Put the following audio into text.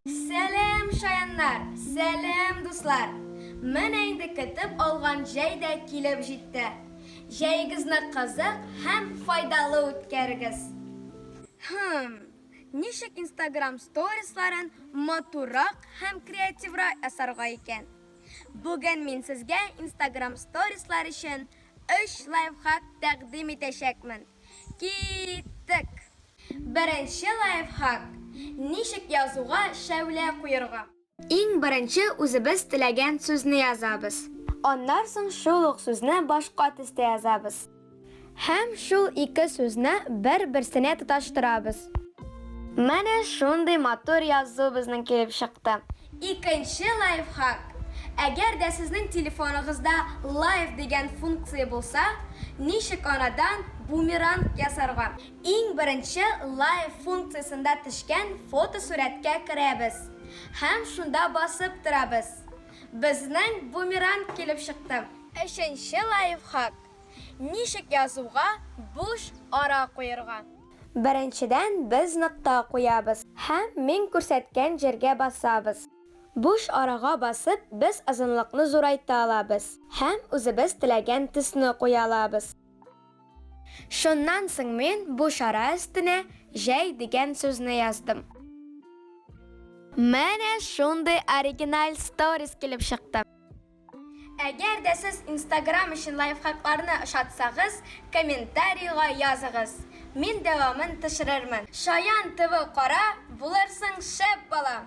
Сәлам, шаяннар! Сәлам, дуслар! Менә инде көтеп алган җәй дә килеп җитте. Җәегезне кызык һәм файдалы үткәрегез. Хм, ничек Инстаграм сторисларын матуррак һәм креативрак ясарга икән? Бүген мин сезгә Инстаграм сторислар өчен өч лайфхак тәкъдим итәчәкмен. Киттек! Беренче лайфхак, ничек язуга шәүлә куерга. Иң беренче үзебез теләгән сүзне язабыз. Аннан соң шул ук сүзне башка төстә язабыз. Һәм шул ике сүзне бер-берсенә тоташтырабыз. Менә шундый матур язу безнең килеп чыкты. Икенче лайфхак. Әгәр дә сезнең телефоныгызда Live дигән функция булса, ничек анадан бумеранг ясарга? Иң беренче Live функциясендә төшкән фотосурәткә керәбез һәм шунда басып торабыз. Безнең бумеранг килеп чыкты. Өченче лайфхак. Ничек язуга буш ара куерга? Беренчедән, без нокта куябыз һәм мин күрсәткән җиргә басабыз. Буш арага басып, без озынлыкны зурайта алабыз һәм үзебез теләгән төсне куя алабыз. Шуннан соң мин буш ара өстенә җәй дигән сүзне яздым. Менә шундый оригиналь сторис килеп чыкты. Әгәр дә сез Инстаграм өчен лайфхакларны ошатсагыз, комментарийга языгыз. Мин дәвамын төшерермен. Шаян ТВ кара, булырсың шәп бала!